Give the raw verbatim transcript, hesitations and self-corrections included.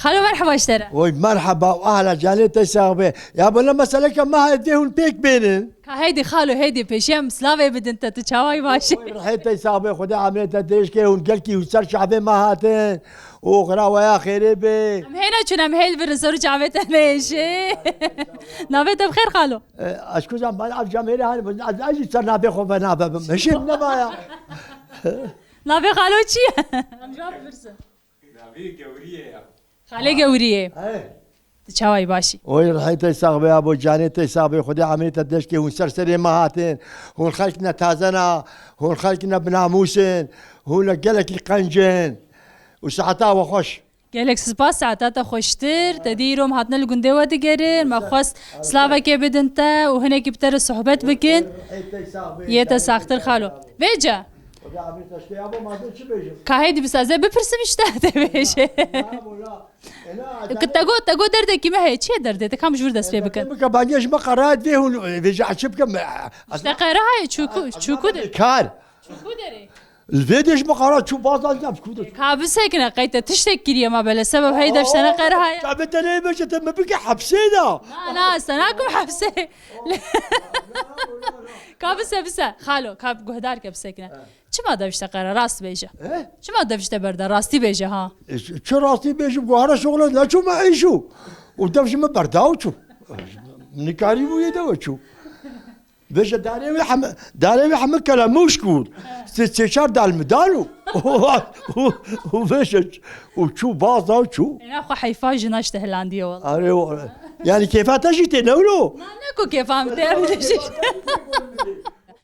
Xalo, merheba ji te re. Oy, merheba û ahla canê te sax be. Ya bela meseleke me heye dê hûn pêk bênin. Ka heydî xalo, heydî pêşî em slavê bidin te, tu çaway baş î. Oy, rihê te sax be, Xwedê emrê te dirêj ke, hûn gelkî hûn ser çavê me hatin. Û xira weya xêrê be. Em hêna çûn, em hêl birin ser û çavê te nêşê. Navê te bi xêr xalo. E, ez kuzam, ben ev camêrê hani, ez, ez jî ser navê xwe ve navê bim. Hişê min nema ya. Navê xalo çi ye? Em ji wan bipirsin. Navê Gewrî ye ya. Xalê Gewrî ye. He. Tu çawayî, baş î? Oy, rihê te sax be, abo canê te sax be, Xwedê emrê te dirêj ke, hûn ser serê me hatin. Hûn xelk ne taze ne, hûn xelk ne binamûs in, hûn ne gelekî qenc in. Û saeta we xweş. Gelek spas, saeta te xweştir. Te dî îro em hatine li gundê we digerin. Me xwest slavekê bidin te û hinekî bi te re sohbet bikin. Yê te saxtir xalo. Vêce. Ka hêdî bise, ez ê bipirsim işte, te bêje. Te got, te got derdekî me heye. Çi ye derdê te? Kam ji wir dest pê bikin? Bike, bangê ji me qerayet vê hûn, vêce çi bikim? Ji te qere heye, çûku, çûku de. Kar. Çûku derê. Li vê dê ji me qara çû baz dan, çû ku de. Ka bisekine, qey te tiştek kiriye ma bele, sebeb hey dev ji te ne qere heye. Çavê te neyê beşe, te me bike hepsê da. Na, na, ez te nakim hepsê. Ka bise, bise. Xalo, ka guhdar ke bisekine. Çima dev ji te qere, rast bêje. He? Çima dev ji te berde, rastî bêje ha. E, çi, çi rastî bêjim, guhara şoxla neçû me êşû. Û dev ji me berda û çû. Nikarî bû yê dewe çû. Vêje darê wê heme, darê wê heme kelemûşk bûn. Sê, sê çar dal mi dan û, û, û, û vêje û çû baz da û çû. Êna xwe heyfa jina ji te hilandiye wala. Arê wala. Yani kêfa te jî tê ne wilo? Na, ne ku kêfa min tê, ev jî.